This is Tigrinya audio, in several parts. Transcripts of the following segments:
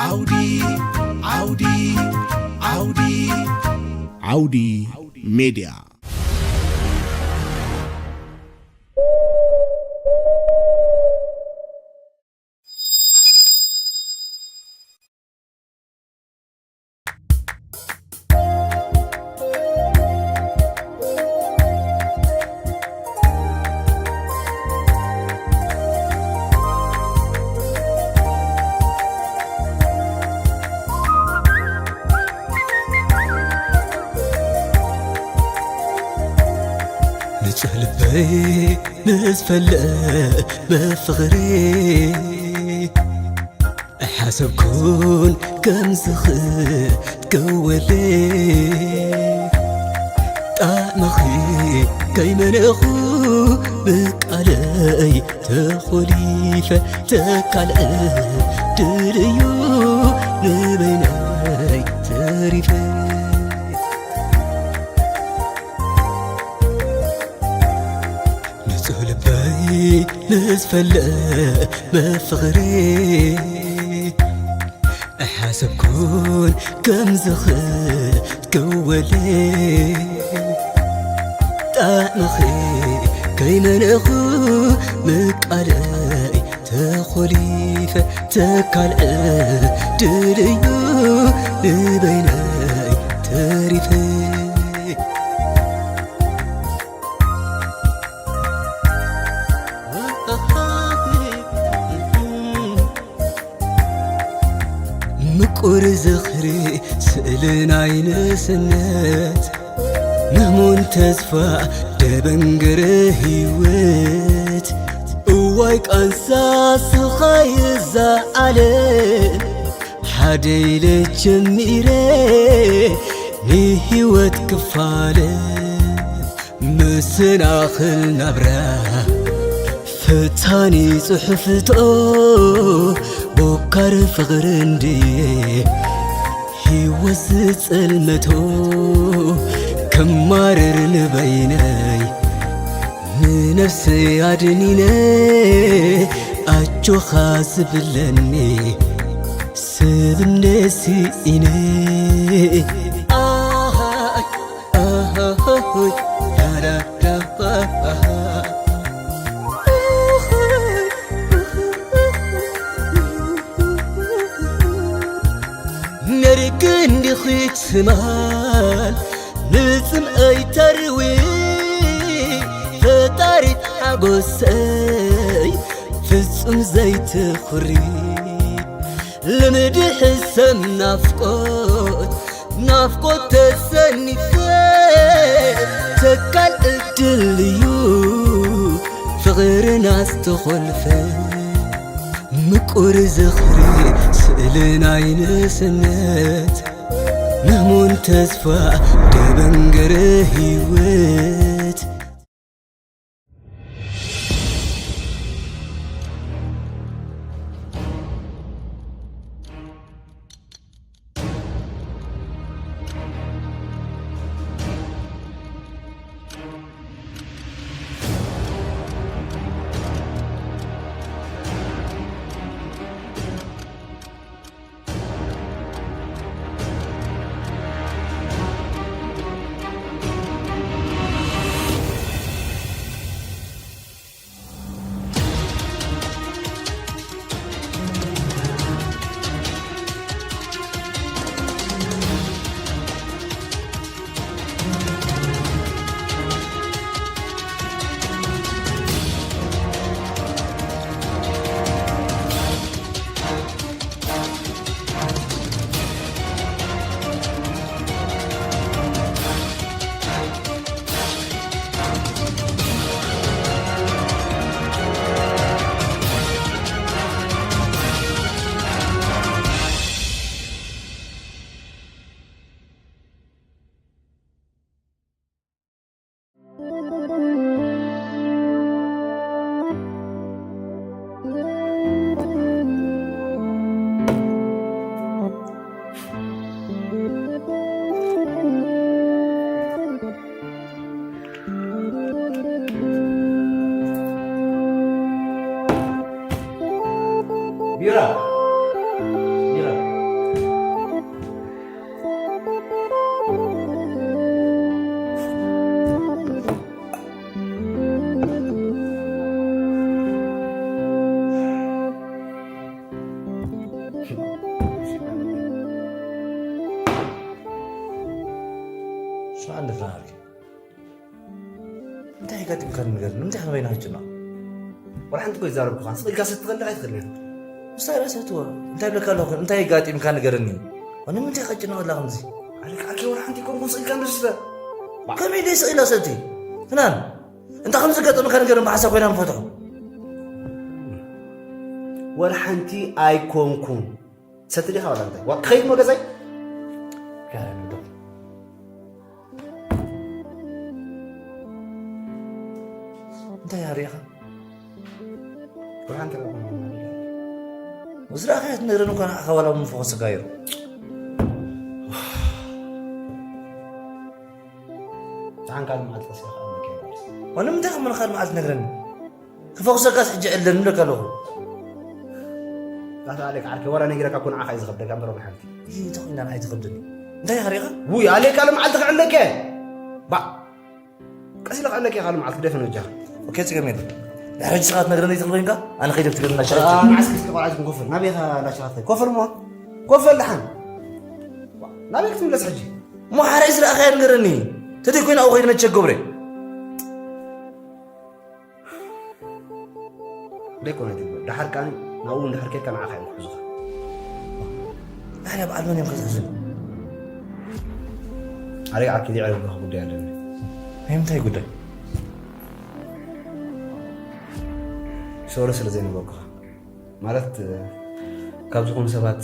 ዓውዲ ዓውዲ ዓውዲ ዓውዲ ሜድያ። ንጹህ ልበይ ምስ ፈለመ ፍቕሪ ኣይሓሰብኩን ከም ዝኽትከወለይ ጣዕምኺ ከይመነኹ ብቃለይ ተኾሊፈ ተካልአ ድልዩ ንበይነይ ተሪፈ ንጹህ ልበይ ምስ ፈለመ ፍቕሪ ኣይሓሰብኩን ከም ዝኽትከወለይ ጣዕምኺ ከይመነኹ ምቃለይ ተኾሊፈ ተካልአ ድልዩ ንበይነይ ተሪፈ ምቁር ዝኽሪ ስእሊ ናይ ንእስነት ምህሙን ተስፋ ደበንገረ ህይወት እዋይ ቃንሳ ስኻይ እዛ ዓለም ሓደ ኢለ ጀሚረ ንህይወት ክፋለ መሰናኽል ናብራ ፈታኒ ጽሑፍቶ ቦካር ፍቕሪ እንድየ ህይወት ዝጸልመቶ ከማርር ንበይነይ ንነፍሰይ ኣድኒነ ኣጆኻ ዝብለኒ ስብነሲ ኢነ ኣሃ ኣሃ ዳዳዳ ነርክ እንዲኺ ትማል ንጽምኣይ ተርዊ ፈጣሪት ሓጎሰይ ፍጹም ዘይትኹሪ ልምዲ ሕሰም ናፍቆት ናፍቆት ተሰኒፈ ተካል ዕድል እዩ ፍቕርና ዝተኾልፈ ምቁር ዝኽሪ ስእሊ ናይ ንእስነት ምህሙን ተስፋ ደበንገረ ህይወት ቢራ፣ ቢራ። ኣጋጢምካ ንገር ንምንታይ ከበይና ክጭና? ወላ ሓንቲ ኮ ይዛረብኩኻ ስቕ ኢልካ ሰትኸልካ ኣይትኽእልን። ምስታይ ራእሲ ትወ እንታይ ብለካ ኣለኹ? እንታይ ኣጋጢምካ ንገረኒ። ወ ንምንታይ ከጭና ወላ ከምዚ? ኣልካ ኣኪ ወላ ሓንቲ ኮንኩን ስቕ ኢልካ ንስተ። ከመይ ደይ ስቕ ኢላ ሰቲ? ፍናን እንታ ከምዚ ገጠምካ ንገረን ብሓሳብ ኮይና ንፈትሖ። ወላ ሓንቲ ኣይኮንኩን። ሰቲ ዲኻ ወላ እንታይ? ዋ ክኸይድ ሞ ገዛይ? እንታይ ኣሪኻ? ብርሃን ተረኽቦ። ዝረኣኻዮ ትነግረን እኳ ንዓኻ ዋላ ምፈኾሰካ እዩ። ደሓን ካልእ መዓልቲ ቀስ ኢልካ ኣምልክ እያ። ዋላ ንምንታይ ከም ካልእ መዓልቲ ትነግረኒ? ክፈኹሰካስ ሕጂ ዕለን እብለካ ኣለኹ። ኣታ ኣሌክ ዓርከይ፣ ዋላ ነጊረካ እኮ ንዓኻ እዩ ዝኸብደካ እምበር ወላ ሓንቲ። ይህ ተኾይና ንዓይ ትኸብደኒ። እንታይ ኢኻ ሪኻ? ውይ ኣሌክ፣ ካልእ መዓልቲ ክዕለክ እየ። ባ ቀስ ኢለ ክዕለክ እየ፣ ካልእ መዓልቲ ክደፍን በጃኻ። ኦኬ፣ ጽገም የለን። ድሕሪ ሕጂ ስኻ ትነግረኒ ትብል ኮይንካ፣ ኣነ ከይደ ትብለና ሸረቲ። ንዓስኪ እስኪ ቆልዓ ትኩን ኮፈል። ናበይ ኢኻ ላሸኻትካ? ኮፈል እሞ። ኮፈል ደሓን። ናበይ ክትምለስ ሕጂ? እሞ ሓራይ ዝረኣኻዮ ንገረኒ። ተደይ ኮይና ኣብኡ ከይደ መቸ ገብረ። ደይኮነ ትብል። ደሓር ከኣ ናብኡ እንድሕር ኬድካ ንዓኻ እዮም ክሕዙኻ። ኣነ በዓል መን እዮም ከትሕዙኒ? ኣረ ዓርኪ ዚዕረብካ ጉዳይ ኣለኒ። ናይ ምንታይ ጉዳይ? ሶሪ ስለ ዘይነበርኩኻ። ማለት ካብ ዝኾኑ ሰባት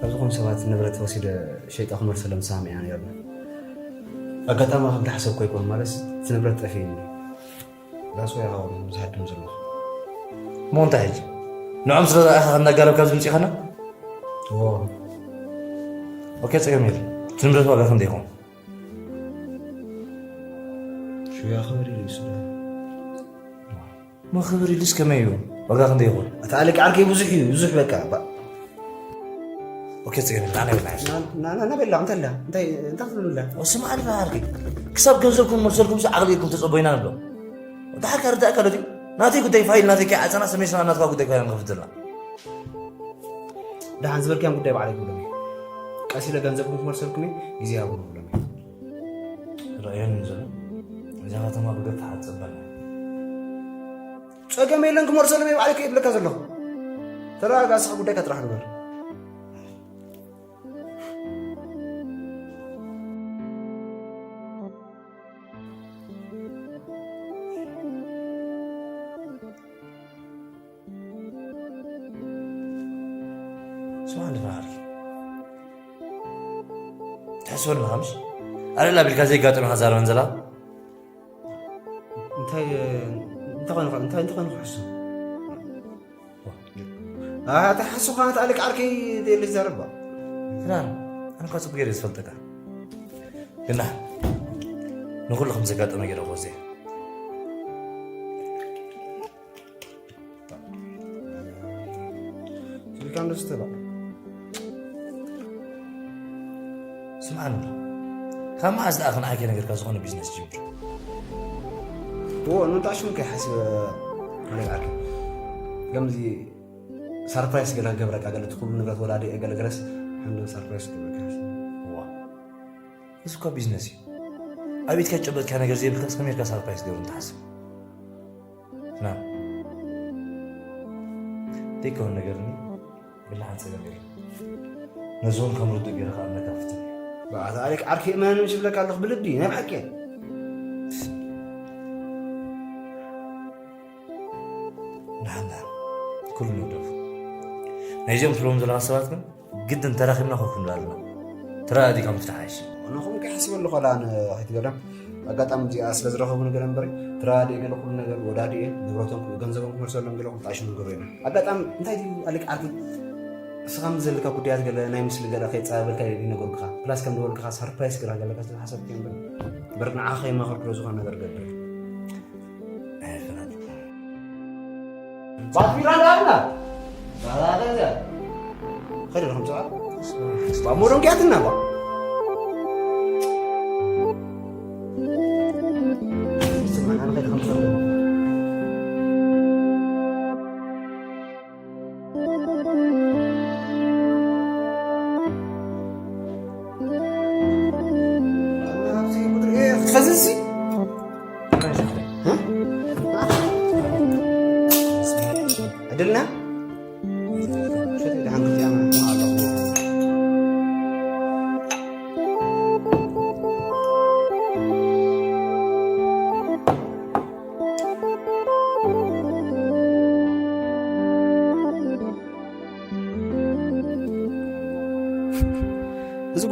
ካብ ዝኾኑ ሰባት ንብረት ወሲደ ሸይጠ ክመልሰሎም ተሰማሚዕና ነይርና። ኣጋጣሚ ከም ዝሓሰብኩ ኣይኮነን፣ ማለት እቲ ንብረት ጠፊእኒ። ዳስ ወይ ኣኻውን ዝሃድም ዘለኹ። እሞ እንታይ ሕጂ? ንዖም ስለ ዝረኣኻ ከናጋለብ ካብ ዝምፅእ ኸና? እዎ። ኦኬ፣ ፀገም የለ። እቲ ንብረት ዋጋ ክንደይ ይኸውን? ሽያ ክብር ኢሉ ይስለ። እሞ ክብር ኢሉስ ከመይ እዩ? ዋጋ ክንደይ ይኸውን? እቲ ኣለቂ ዓርከይ ብዙሕ እዩ፣ ብዙሕ በቃ። ባ- ኦኬ፣ ጽገን፣ ኣነ ብላ። ና-፣ ና-፣ ና-፣ ናበላ፣ እንታይ ኣላ? እንታይ፣ እንታይ ክትብሉ ኣላ? ስምዓኒ፣ ዓርከይ። ክሳብ ገንዘብኩም መልሰልኩም፣ ዓቕሊ ኢልኩም ተጸበዩና ንብሎ። ደሓር ከኣ ርዳእ ከሎ ድዩ? ናተይ ጉዳይ ፋይል ናተይ ከይዓጸና፣ ሰመይ ሰማን ናትካ ጉዳይ ኮይና ንኸፍት ዘለና። ደሓን ዝበልክያን ጉዳይ ባዕለይ ክብሎም እየ። ቀስ ኢለ ገንዘብኩም ክመልሰልኩም እየ፣ ግዜ ሃቡኒ ክብሎም እየ። ረኣየኒ ዘሎ። እዛ ከተማ ብገፍ ተሓጸበና። ጸገም የለን፣ ክመልሰሎም እየ ባዕለይ ከይብለካ ዘለኹ። ተረጋጋ፣ እስኻ ጉዳይካ ጥራሕ ንበር። ስማዕ እንዶ በሃር። ትሕስበኒ ኣለኻ ምሽ? ኣለላ ቢልካ ዘይጋጥም ኢኻ ዛረበን ዘላ። እንታይ፣ እንታይ ኮይኑ፣ እንታይ፣ እንታይ ኮይኑ ክሕሱ? ኣታ ሓሱ ኻናት ኣልክ ዓርከይ ደሊ ዘረባ። ፍናን፣ ኣነ እኳ ጽቡቅ ገይረ ዝፈልጠካ። ግና ንኹሉ ከም ዘጋጠመ ገይረ እኮ እዜ። ስልካ እንደሱ ተባ። ስምዓኒ፣ ካብ መዓዝ ደኣ ክንዓይከ ነገርካ ዝኾነ ቢዝነስ ጅምር? እዎ፣ ንምንታይ ሽሙ ከይሓስበ ኣነ ዓርከይ። ከምዚ ሰርፕራይዝ ገለ ክገብረካ፣ ገለ እቲ ኩሉ ንብረት ወላዲ እየ፣ ገለ ገለስ ሓንዶ ሰርፕራይዝ ክገብረካ ሓሲበ። እዋ፣ እዚ እኳ ቢዝነስ እዩ። ኣብ ኢድካ ዝጨበጥካ ነገር ዘይብልካስ ከመይ ኢልካ ሰርፕራይዝ ገብሩ እንትሓስብ? ና፣ ደይከውን ነገርኒ ብላዕን ጸገም የለን። ነዞም ከም ርዱእ ገይረ ከኣ መካፍትን። ብኣታ ኣሌክ ዓርኪ እመን ምሽ ብለካ ኣለኹ ብልቢ፣ ናይ ብሓቂ። ንሓና ኩሉ ንግደፉ። ናይዚኦም ትብሎም ዘለኻ ሰባት ግን ግድን ተራኺብና ኮፍ ክንብል ኣለና። ተረዳዲእካ ምፍታሕ ኣይሽ። ንኹም ከይሓስበሉ ኸላ ን-፣ ኣይትገርም። ኣጋጣሚ እዚኣ ስለ ዝረኸቡ ነገር እምበር፣ ተረዳዲእ ገለ ኩሉ ነገር ወዳዲኤ፣ ንብረቶም፣ ገንዘቦም ክመልሰሎም ገለ ኩሉ ጣሽሙ ንገሩ ኢና። ኣጋጣሚ እንታይ ድዩ ኣሊክ ዓርኪ? እስኻ ምስ ዘለካ ጉዳያት ገለ ናይ ምስሊ ገለ ከይጸባበልካ ይነገሩካ። ፕላስ ከም ደወልካ ሰርፕራይዝ ገለ ገለካ ስለ ሓሰብክ እምበር፣ እምበር ንዓኻ ከይማኸርኩ ዶ ዝኾነ ነገር ገብር? ኣይፍረድ። ባትቢራ ዳርና ባላገዛ። ኸይደ ኹም ሰዓት። ባሞዶን ኪያትና ባ። ስማና ኸይደ ኹም ሰዓት።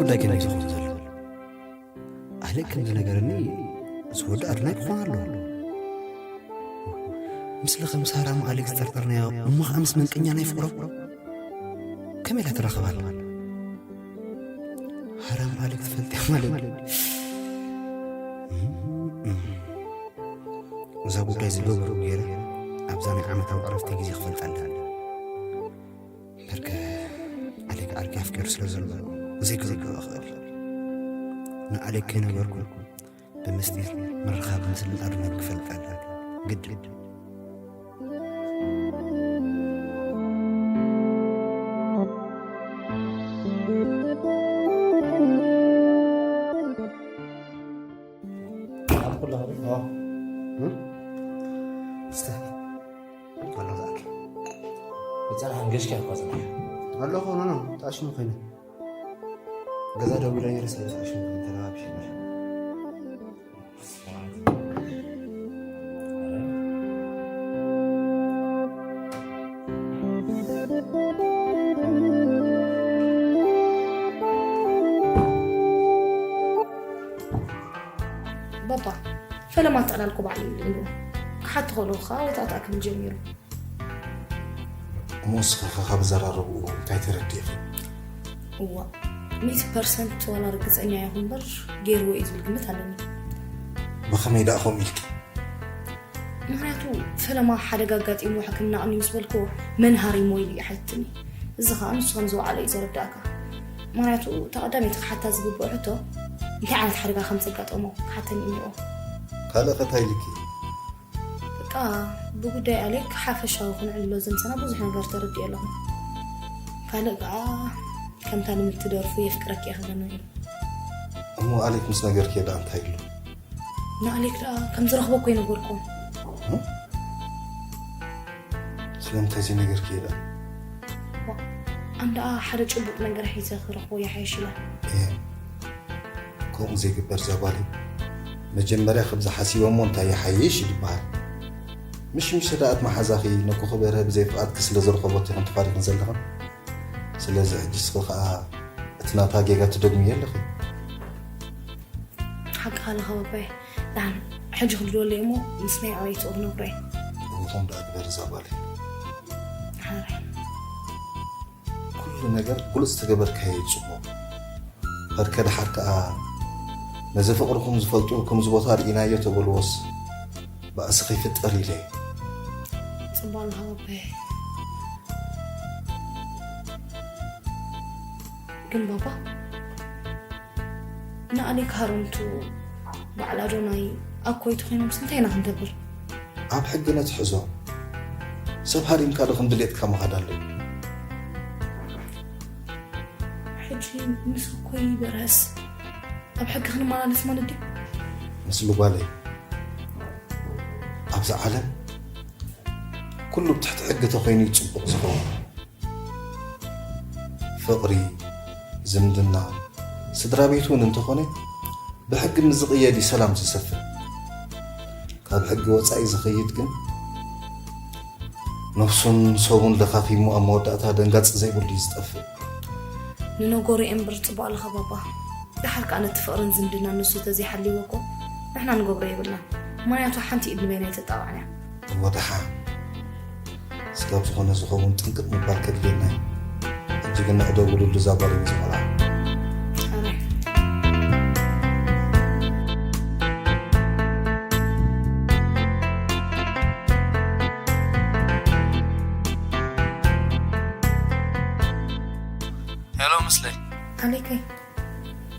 እንታይ ከን እዩ ዝኸውን ዘሎ? ኣሌክ ከም ዝነገረኒ፣ እዚ ወዲ ኣድናቂ ክኾን ኣለዎ። ምስለ ከም ሳራ ምስ ኣሌክ ዝጠርጠርናዮ፣ እሞ ኸዓ ምስ መንቀኛ ናይ ፍቕሮም ከመይ ኢላ ትራኸብ ኣላ? ሃራም ኣሌክ ትፈልጥ እያ ማለት። እዛ ጉዳይ ዝገብሩ ገይረ ኣብዛ ናይ ዓመታዊ ዕረፍቲ ግዜ ክፈልጣ ኣለኒ። በርከ ኣሌክ ዓርኪ ኣፍቂሩ ስለ ዘሎ ዘይክዝግቦ እኽእል። ንኣሌክ ከይነገርኩ ብምስጢር ምርኻብ ምስልን ኣድናቂ ክፈልጥ ኣለኒ። ግድን። እስተ ኣሎ ዝኣኪ ብፀናሕ ገሽካ እኳ ፅናሕ ኣለኹ። ኖ ኖ ጣሽሙ ኮይነ ገዛ ደው ኢለ ነይረ። ስለ ዝኣሽሙ ተረባብሽ ይበል። ባባ ፈለማ ኣጠላልኩ ባዕሉ ኢሉ ክሓቲ ከለኹ ከዓ ወጣጣ ክብል ጀሚሩ። እሞ ንስኺ ኸ ካብ ኣዘራርብኡ እንታይ ተረዲእኺ? እዋ ሚእቲ ፐርሰንት ዋላ ርግፀኛ ይኹን እምበር ገይርዎ እዩ ዝብል ግምት ኣለኒ። ብኸመይ ደኣ ከምኡ ኢልኪ? ምኽንያቱ ፈለማ ሓደጋ ኣጋጢምዎ ሕክምና ኣቕኒ ምስ በልክዎ መን ሃሪሞ ኢሉ እዩ ሓቲትኒ። እዚ ኸዓ ንሱ ከም ዝወዓሎ እዩ ዘረዳእካ። ምኽንያቱ እታ ቀዳመይቲ ክሓታ ዝግብኦ ሕቶ እንታይ ዓይነት ሓደጋ ከም ዘጋጠሞ ክሓተኒ እዩ እኒኦ። ካልእ ኸ እንታይ ኢልኪ? በቃ ብጉዳይ ኣሌክ ሓፈሻዊ ክነዕልሎ ዘምሰና ብዙሕ ነገር ተረዲኤ ኣለኹ። ካልእ ከዓ ከምታ ንምትደርፉ የፍቅረኪ እየ ክብለኒ እዩ። እሞ ኣሌክ ምስ ነገርክዮ ደኣ እንታይ ኢሉ? ንኣሌክ ደኣ ከም ዝረኽቦ እኮ ይነገርኩም። ስለምንታይ ዘይነገርክዮ ደኣ? ኣን ደኣ ሓደ ጭቡጥ ነገር ሒዘ ክረኽቦ ይሓይሽ ኢለ። ከምኡ ዘይግበር ዛጓል እዩ። መጀመርያ ከምዚ ሓሲበ እሞ እንታይ ይሓይሽ እዩ ዝበሃል። ምሽ ምሽ ደኣ እቲ መሓዛኺ ነኩ ክበርሀ ብዘይ ፍቓድኪ ስለ ዝረኸቦት ኢኽን ተፋሪኽን ዘለኽን። ስለዚ ሕጂ እስኺ ኸኣ እቲ ናታ ጌጋ ትደግምዮ ኣለኺ። ሓቅኻ ኣለኻ ባባየ። ደሓን ሕጂ ክድወለይ እሞ ምስ ናይ ኣበይትኡ ክነግሮ እየ። እውቶም ደኣ ግበር እዛ ጓለይ። ሓራይ ኩሉ ነገር ግሉጽ ተገበርካዮ እዩ ጽቡቕ። በርከ ደሓር ከኣ ነዚ ፍቕርኹም ዝፈልጡ ከምዚ ቦታ ርኢናዮ ተበልዎስ ባእሲ ከይፍጠር ኢለ እየ። ጽቡቕ ኣለኻ ባባየ። ግን ባባ ንኣሌክ ሃረምቱ በዓል ኣዶናይ ኣኮይ ተኾይኖምስ እንታይ ኢና ክንገብር? ኣብ ሕጊ ነትሕዞ። ሰብ ሃሪምካ ዶ ከም ድሌትካ ምኻድ ኣለዎ? ሕጂ ምስ ኣኮይ በርሀስ ኣብ ሕጊ ክንመላለስ ማለት ድዩ? ምስሉ ጓለይ ኣብዚ ዓለም ኩሉ ብትሕቲ ሕጊ ተኾይኑ እዩ ጽቡቕ ዝኸውን። ፍቕሪ፣ ዝምድና፣ ስድራ ቤት እውን እንተኾነ ብሕጊ ምስ ዝቕየድ እዩ ሰላም ዝሰፍን። ካብ ሕጊ ወፃኢ ዝኸይድ ግን ነፍሱን ሰቡን ለኻኺሙ ኣብ መወዳእታ ደንጋፂ ዘይብሉ እዩ ዝጠፍእ። ንነገሩ እየ እምበር ፅቡቕ ኣለኻ ባባ። ደሓር ከዓ ነቲ ፍቕርን ዝምድናን ንሱ ተዘይሓልይዎ እኮ ንሕና ንገብሮ የብልና። ምኽንያቱ ሓንቲ ኢድ ንበይና ኣይተጣባዕን እያ። እሞ ደሓን ስጋብ ዝኾነ ዝኸውን ጥንቅቕ ምባል ከድልየና እዩ። ሕጂ ግን ንዕደውልሉ እዛ ጓል እዩ ዝመርዓ። ሄሎ ምስለይ። ኣሌከይ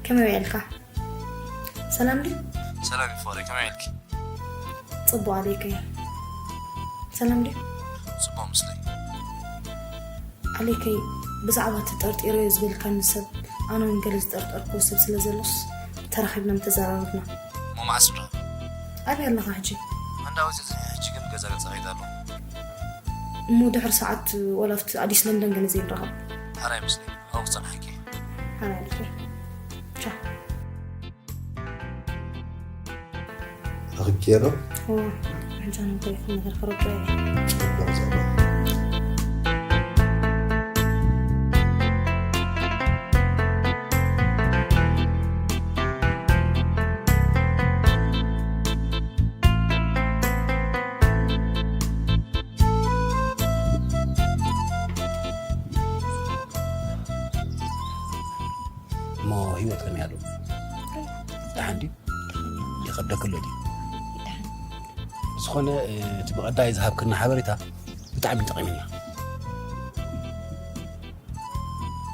ከመይ ውዒልካ? ሰላም ድዩ? ሰላም ይፈሪ ከመይ ኢልኪ? ጽቡቕ ኣሌከይ። ሰላም ድዩ? ጽቡቕ ምስለይ። ኣሌከይ ብዛዕባ እቲ ጠርጢረዮ ዝበልካኒ ሰብ ኣነ እውን ገለ ዝጠርጠርክዎ ሰብ ስለ ዘሎስ ተራኺብና ምተዘራረብና። እሞ መዓስ ንራኸብ? ኣበይ ኣለኻ ሕጂ? ኣንዳ ወፂእ ዝኒሀ ሕጂ ግን ገዛ ገዛ ከይድ ኣለኹ። እሞ ድሕሪ ሰዓት ወላ ኣብቲ ኣዲስ ለንደን ገለ ዘይንራኸብ? ሓራይ ምስለይ ኣብኡ ክፀንሓኪ። ሓራይ ኣሌከይ። ቻው። ረኺብክዮ ዶ? እዋ ሕጂ ኣነ እንታይ ይኹን ነገር ክረዶ እየ። ጽቡቕ ዘባ። ክኸብደኪ ኣሎ ድዩ? ዝኾነ፣ እ፣ እቲ ብቐዳይ ዝሃብክና ሓበሬታ ብጣዕሚ ጠቒሙና።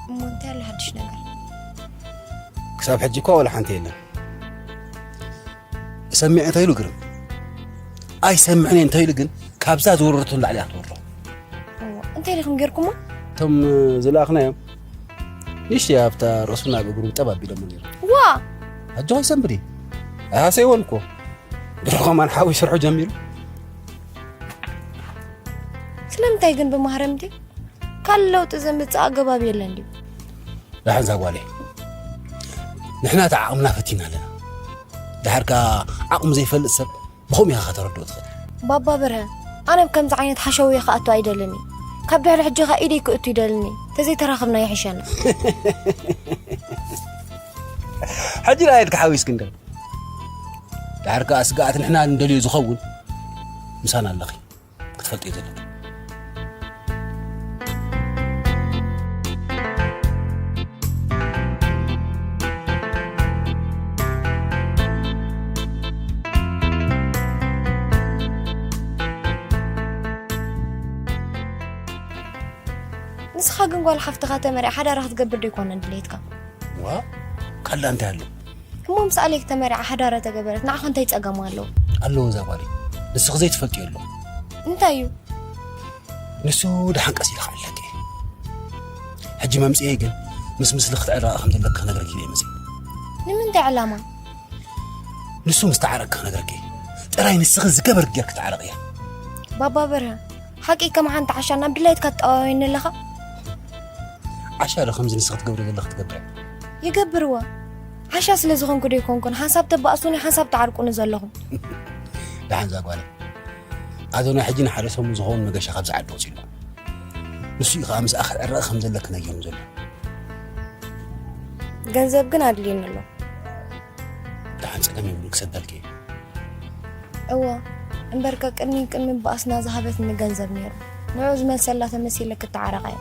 እሞ እንታይ ኣሎ ሓድሽ ነገር? ክሳብ ሕጂ እኳ ወላ ሓንቲ የለን። እሰምዕ እንተኢሉ ግርም፣ ኣይሰምዕን እየ እንተኢሉ ግን ካብዛ ዝወረደቶ ንላዕሊ እያ ትወርዶ። እዎ፣ እንታይ ኢኹም ጌርኩሞ? እቶም ዝለኣኽናዮም ንእሽተይ ኣብታ ርእሱን ኣብ እግሩን ጠብ ኣቢሎሞ ነይሮም። ዋ! ሕጂ ኸይሰንብድ እዩ። ኣይሃሰይዎን እኮ። ድሮ ከማን ሓዊ ስርሑ ጀሚሩ። ስለምንታይ ግን ብማህረምቲ ካልእ ለውጢ ዘምጽእ ኣገባብ የለን ድዩ? ደሓን እዛ ጓለይ፣ ንሕና እቲ ዓቕምና ፈቲና ኣለና። ድሓር ከኣ ዓቕሙ ዘይፈልጥ ሰብ ብኸምኡ ኢኻ ከተረድኦ ትኽእል። ባባ በርሀ፣ ኣነ ኣብ ከምዚ ዓይነት ሓሸውየ ክኣቱ ኣይደልን እየ። ካብ ድሕሪ ሕጂ ኸኣ ኢደይ ክእቱ ይደልን እየ። ተዘይተራኸብና ይሕሸና። ሕጂ ደኣ ኢድካ ሓዊስኪ እንዶ። ድሓር ከኣ ስግኣት ንሕና ንደልዮ ዝኸውን ምሳና ኣለኺ። ክትፈልጥዮ ዘለኪ። ንስኻ ግን ጓል ሓፍትኻ ተመርዒ ሓዳራ ክትገብር ዶ ኣይኮነን ድሌትካ? ዋ፣ ካልእ እንታይ ኣሎ? እሞ ምስ ኣሌክ ተመርዒ ሓዳራ ተገበረት ንዓኻ እንታይ ጸገም ኣለዎ? ኣለዎ እዛ ጓለይ። ንስኺ ዘይትፈልጥዮ ኣሎ። እንታይ እዩ? ንሱ ደሓን ቀስ ኢለ ክዕለኪ። ሕጂ መምጽኤ ግን ምስ ምስሊ ክትዕረቂ ከም ዘለኪ ክነግረኪ ኢለ መጽእ። ንምንታይ ዕላማ? ንሱ ምስ ተዓረቂ ክነግረኪ። ጥራይ ንስኺ ዝገበርክ ጌርኪ ተዓረቂ እያ። ባባ በርሀ፣ ሓቂ ከም ሓንቲ ዓሻ ናብ ድላይትካ ትጠዋወየኒ ኣለኻ? ዓሻ ዶ ከምዚ ንስኺ ትገብሪ ዘለኺ ትገብር እያ? ይገብርዎ። ዓሻ ስለ ዝኾንኩ ዶ ይኮንኩን ሓንሳብ ተባእሱኒ ሓንሳብ ተዓርቁኒ ዘለኹም? ደሓን እዛ ጓለይ። ኣዶናይ ሕጂ ንሓደ ሰሙን ዝኸውን መገሻ ካብዚ ዓዲ ወጺኡ ኣሎ። ንሱ እዩ ከኣ ምስኣ ክትዕረቂ ከም ዘለኪ ነጊሩኒ ዘሎ። ገንዘብ ግን ኣድልየኒ ኣሎ። ደሓን ጸገም የብሉ ክሰደልኪ እየ። እወ፣ እምበርከ ቅድሚ ቅድሚ ባእስና ዝሃበትኒ ገንዘብ ነይሩ። ንዑ ዝመልሰላ ተመሲለ ክተዓረቓ እየ።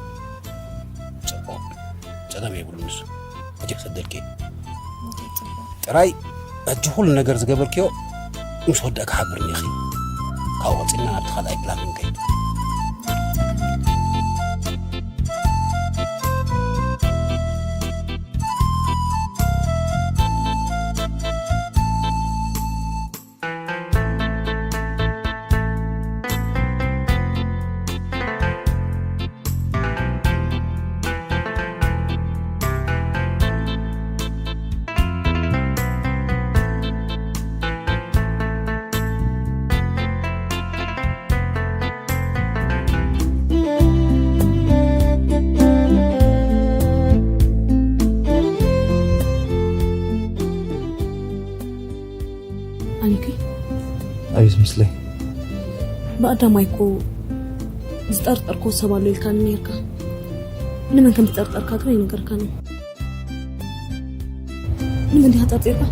ጽቡቕ። ጸገም የብሉ ንሱ። ሕጂ ክሰደልኪ እየ። እንታይ ጽቡቕ። ጥራይ ሕጂ ኩሉ ነገር ዝገበርክዮ ምስ ወዳእኪ ሓብርኒ ኢኺ። ካብኡ ቀጺልና ናብቲ ካልኣይ ፕላን ክንከይድ። ኣሊከይ፣ ኣቤት ምስለይ። ብቐዳማይ እኮ ዝጠርጠርኮ ሰብ ኣሎ ኢልካኒ ነይርካ። ንመን ከም ዝጠርጠርካ ግን ኣይነገርካንን። ንመን ዲኻ ጠርጢርካ?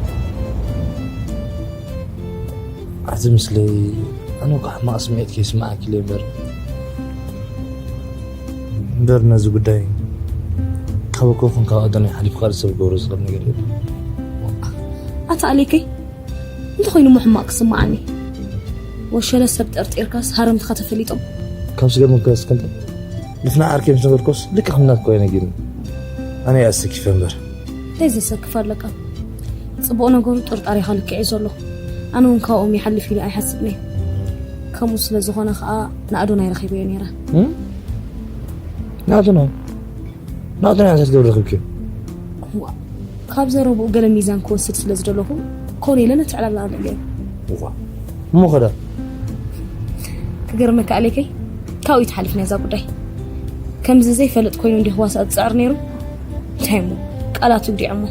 ኣቲ ምስለይ፣ ኣነ እኮ ሕማቕ ስምዒት ከይስምዓኪ ኢለ እምበር፣ እምበር ነዚ ጉዳይ ካብ ኣኮ ይኹን ካብ ኣዶናይ ሓሊፉ ካልእ ሰብ ክገብሮ ዝኽእል ነገር የለን። ኣታ ኣሌከይ፣ እንተኾይኑ እሞ ሕማቕ ክስምዓኒ። ወሸለ ሰብ ጠርጢርካስ ሃረምትኻ ተፈሊጦም። ካብ ስገርምካ እስከ እንተ ንፍና ዓርከይ ምስ ነገርኩስ ልክዕ ከም ናትኮ እዩ ነጊሩኒ። ኣነ እየ ኣሰኪፈ እምበር። እንታይ ዘሰክፍ ኣለካ? ጽቡቕ ነገሩ ጥርጣሬኻ ልክዕ እዩ ዘሎ። ኣነ እውን ካብኦም ይሓልፍ ኢለ ኣይሓስብን እየ። ከምኡ ስለ ዝኾነ ኸኣ ንኣዶናይ ረኺበዮ ነይረ። እም? ንኣዶናይ? ንኣዶናይ እንታይ ክትገብሪ ረኺብክዮ? እዋ፣ ካብ ዘረብኡ ገለ ሚዛን ክወስድ ስለ ዝደለኹ ኮነ ኢለ ነቲ ዕላል ኣልዕለዮ። እዋ፣ እሞ ኸዳ? ክገርመካ ኣሌከይ፣ ካብኡ እዩ ተሓሊፍና እዛ ጉዳይ። ከምዚ ዘይፈልጥ ኮይኑ እንዲኹ ዋሳእ ዝጽዕር ነይሩ። እንታይ እሞ፣ ቃላት ይጉዲዖሞ።